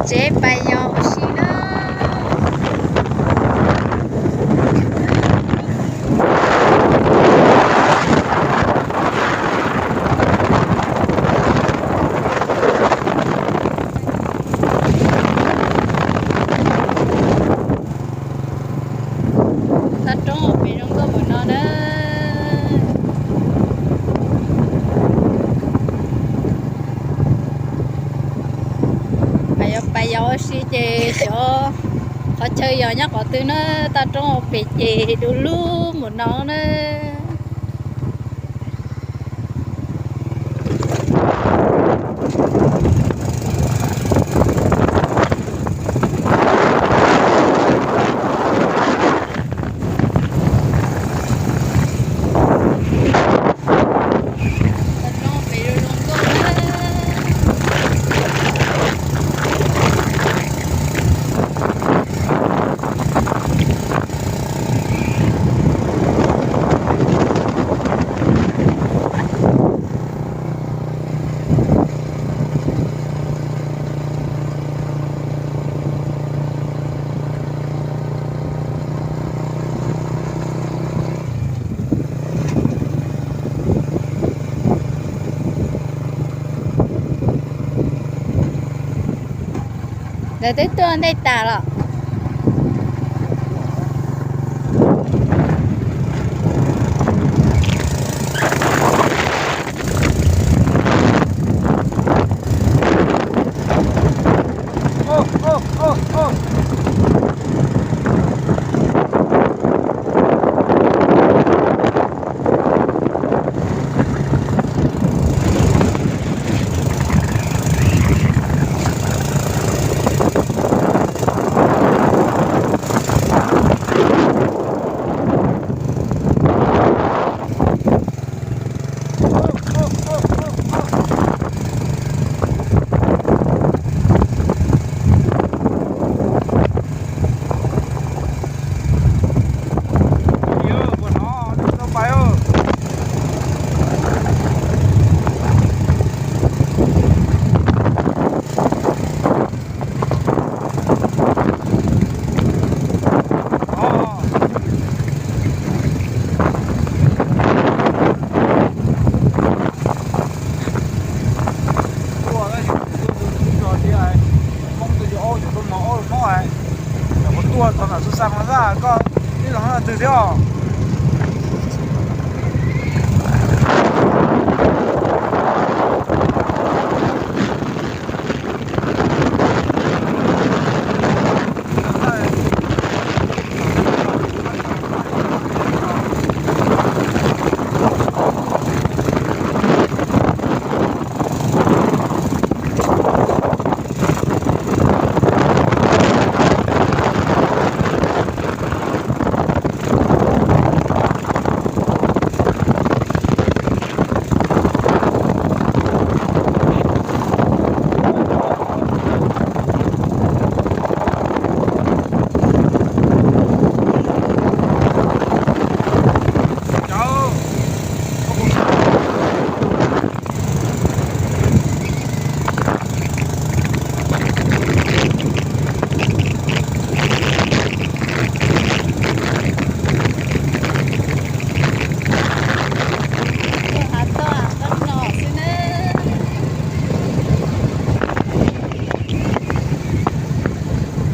tsev pais yos ua si na. Toj roob pem zoo nkauj mus no na. Pais yos, pais yos ua si ces xyov qhov chaw yos nyob qhov twg na, toj roob pem ces du lug mus no na. Lawv twb tuaj ntej tas los. Tuaj tab sis kuv tuaj tus tub rog thiab, Hmoob tuaj yug aub, kuv tuaj mos aub rau Hmoob, kuv tuaj txog nram Suab Xas no xwb, koj ib leeg twg thiab os? Hav toj hav qab no xwb na.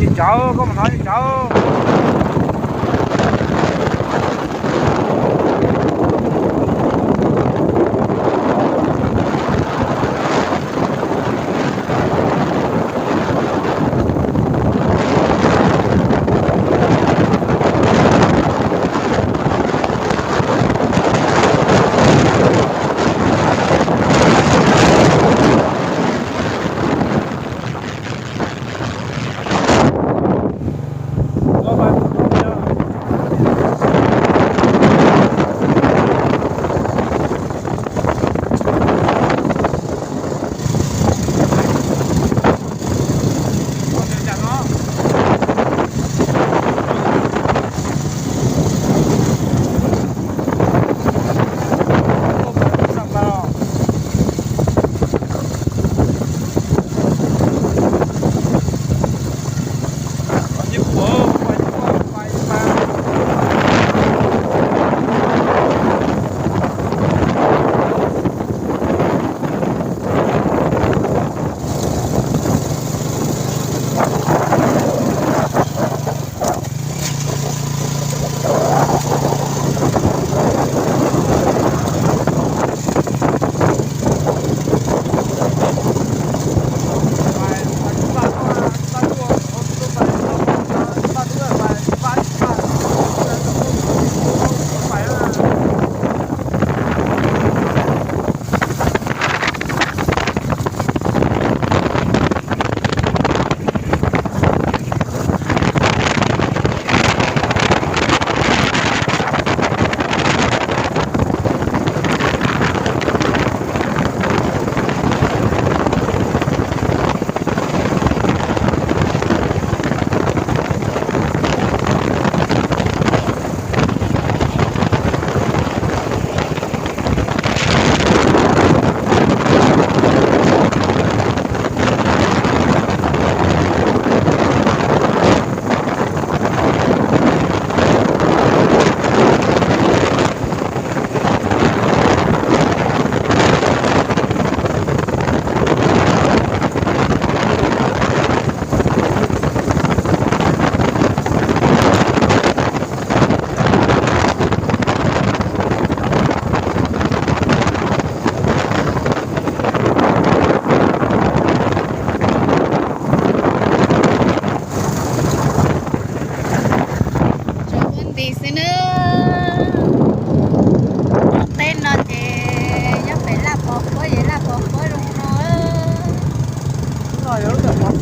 Yus cawv, koj mus hnov yus cawv.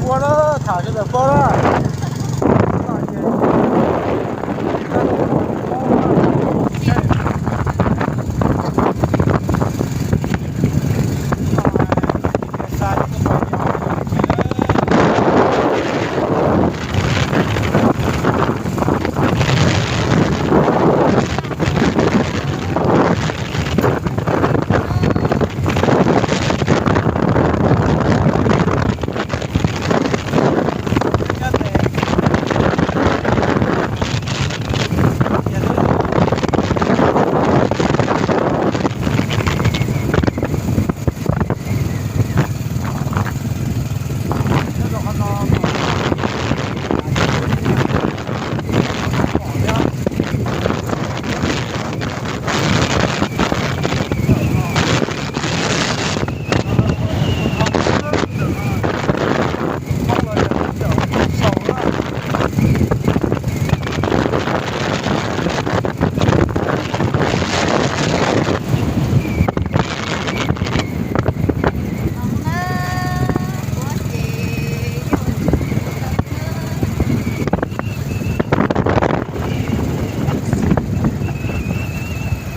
Pom na, tham sawv daws pom na.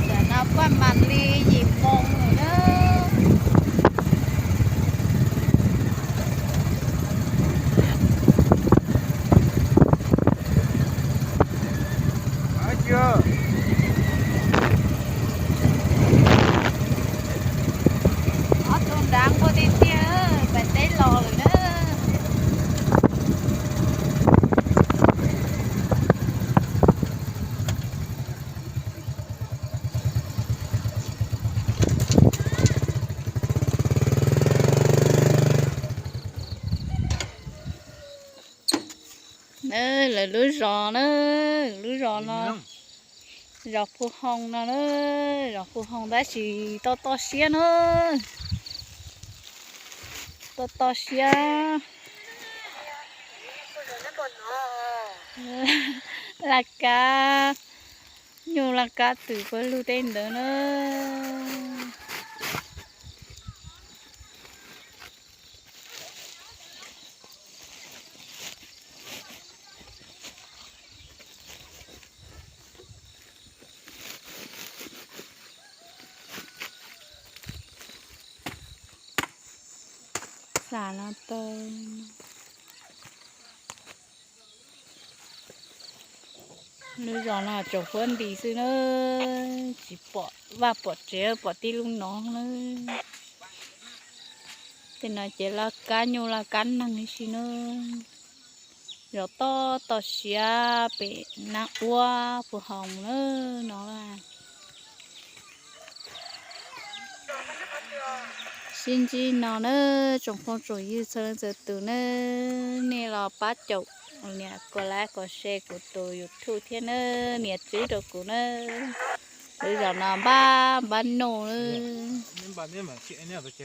Tam no kuj mam li yim moo lawm na. Ob tug nrad nquag tiag tiag, pem teb los lawm na. Lawv lub zos na, lub zos no, zos Phu Hoo no na, zos Phu Hoo tab sis toj toj siab na, toj toj siab. Laj kab, nyuj laj kab twm puag lug tej ntawd na. Xam no tau. Lub zos no tsoom huab ntis xwb na, tsis pom vaj pom tsev pom tib lub no na. Tej no ces laj kab nyuj laj kab neeg li si na. Zos toj toj siab pem Naj Uab Phu Hoo na no. Sib ntsib no na tsoom phooj tsoom ywg txhua leej txhua tus na, nej los pab caum niam kom like kom share kuv tus YouTube thiab na, nias tswb rau kuv na. Lub zos no npab npab noj na.